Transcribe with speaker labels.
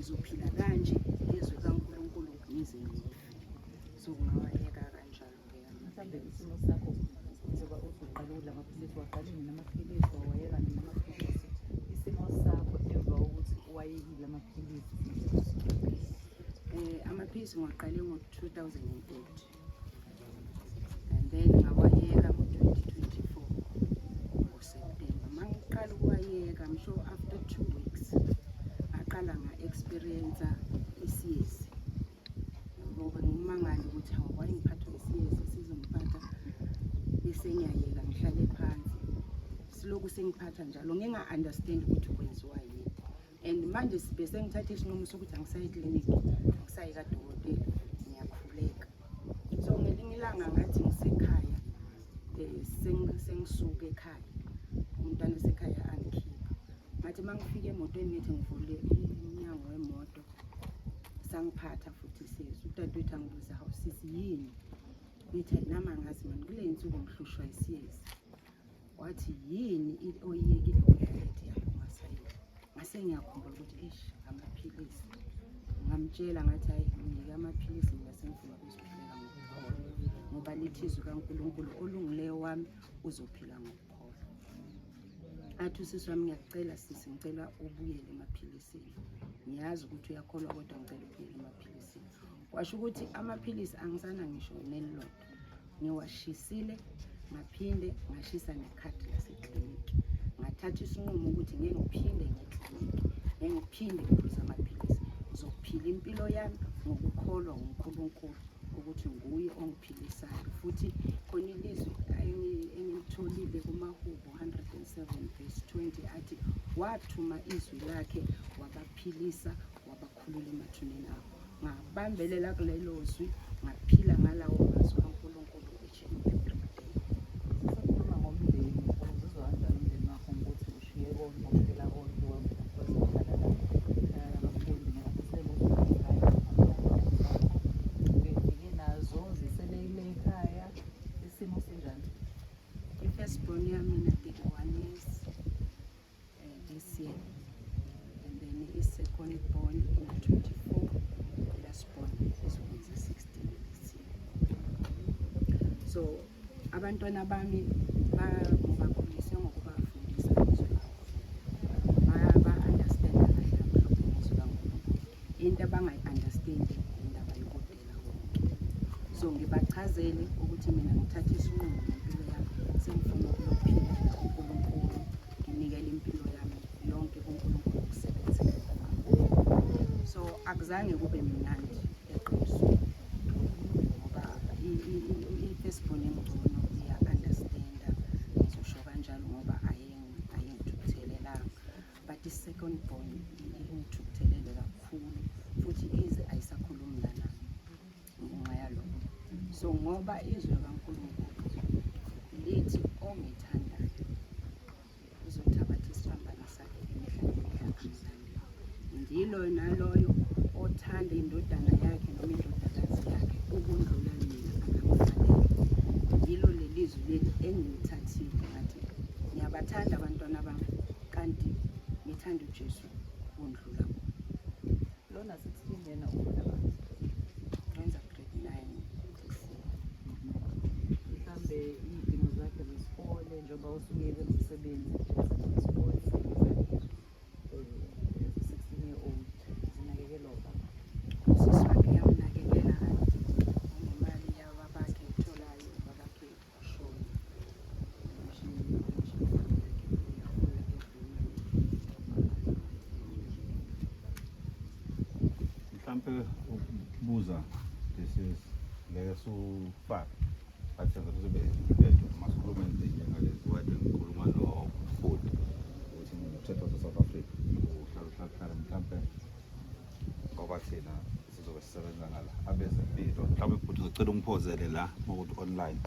Speaker 1: Ngizophila kanje ngezwi kaNkulunkulu ngize ngife. So ngawayeka kanjalo-ke.
Speaker 2: Mhlawumbe isimo sakho, njengoba usuqale ukudla amaphilisi, waqale nini amaphilisi, wawayeka nini amaphilisi? Isimo sakho emva kokuthi uwayekile amaphilisi?
Speaker 1: Amaphilisi ngiwaqale ngo-2008 and then ngawayeka ngo-2024 ngoSeptemba. Uma ngiqala ukuwayeka, I'm sure after 2 weeks ngaqala nga-experience isiyezi, ngoba ngimangala ukuthi hawu, why ngiphathwa isiyezi? Sizongiphatha bese ngiyayeka, ngihlale phansi, siloku sengiphatha njalo, nginga-understand ukuthi kwenziwa yini. And manje bese ngithathe isinqumo sokuthi angisayi eklinikhi, angisayi kadokotela, ngiyakhuleka. So ngelinye ilanga ngathi ngisekhaya, sengisuka ekhaya, umntwana esekhaya angikhipha, ngathi uma ngifika emotweni, ngithi ngivule umnyango wemoto, sangiphatha futhi isiyezi. Udadewethu angibuza, "Hawu sisi, yini?" Ngithi, "Nami angazi mani, kule nsuku ngihlushwa isiyezi." Wathi, "Yini oyiyekile uyayethi yayo ungasayidli?" Ngase ngiyakhumbula ukuthi eish, amaphilisi. Ngamtshela ngathi, "Hayi, ngiyeke amaphilisi mina, sengifuna ukuziphilela ngokukholwa, ngoba lithi izwi kaNkulunkulu, olungileyo wami uzophila ngokukholwa." Athi usisi wami, "Ngiyakucela sisi, ngicela ubuyele emaphilisini. Ngiyazi ukuthi uyakholwa, kodwa ngicela ubuyele emaphilisini." Kwasho ukuthi amaphilisi angisana ngisho nelilodwa, ngiwashisile, ngaphinde ngashisa nekhadi lasekliniki. Ngathatha isinqumo ukuthi ngeke ngiphinde ngekliniki, ngeke ngiphinde ngiphuze amaphilisi, ngizophila impilo yami ngokukholwa nguNkulunkulu ukuthi nguye ongiphilisayo. Futhi khona ilizwi engilitholile kumaHubo 107 verse 20, athi wathuma izwi lakhe, wabaphilisa, wabakhulula emathuneni abo. Ngabambelela kulelo zwi, ngaphila ngalawo mazwi kaNkulunkulu each and every day.
Speaker 2: Sisakhuluma ngomndeni, uzizwa kanjani umndeni wakho ngokuthi ushiye konke, washiyela konke, wazohlala la nabafundi, ngoba ekhaya befike nazo ziselele ekhaya? Isimo sinjani?
Speaker 1: I-first born yami ina 31 years this year, and then i-second born ina 24, last born izokwenza 16 this year. So abantwana bami ngibakhulise ngokubafundisa izwi likaNkulunkulu. Ba-understanda kahle kamhlophe ngezwi kaNkulunkulu. Into abangayi-understandi indaba yokudela konke. So ngibachazele ukuthi mina ngithatha isinqumo ngempilo yami, sengifuna ukuyophilela uNkulunkulu, nginikele impilo yami yonke kuNkulunkulu, ukusebenzela. So akuzange kube mnandi eqinisweni, ngoba i-first born engcono iya-understanda, ngizosho kanjalo, ngoba ayengithukuthelelanga, but i-second born ingithukuthelele kakhulu, futhi ize ayisakhulumi nanami ngenxa yalokho. So ngoba izwi kaNkulunkulu lithi ongithandayo uzothabatha isiphambano sakhe imihla nemihla amlandele, ngilo naloyo othanda indodana yakhe noma indodakazi yakhe ukundlula mina akamfanele. Yilo leli zwi leli engilithathile, ngathi ngiyabathanda abantwana bami, kanti ngithanda uJesu kundlula bona.
Speaker 2: Lona 16 yena ufunda bani?
Speaker 1: Wenza grade 9 this year.
Speaker 2: Mhlambe iy'dingo zakhe zesikole, njengoba usuyeke umsebenzi, isikole as a 16 year old, zinakekelwa ubaba?
Speaker 1: Usisi wakhe yamnakekela, kanti unemali yababakhe etholayo, ubabakhe washona. Pension yakhe uyahola every month.
Speaker 3: Mhlampe ukubuza, this is ngeke sufake, but kuzobe masikhuluma njengalezi wade ngikhuluma no-food ukuthi umthetho wase-South Africa uhlala uhlala uhlala, mhlampe ngoba thina sizobe sisebenza ngala abezempilo, mhlawumbe futhi uzocela ungiphozele la ukuthi online.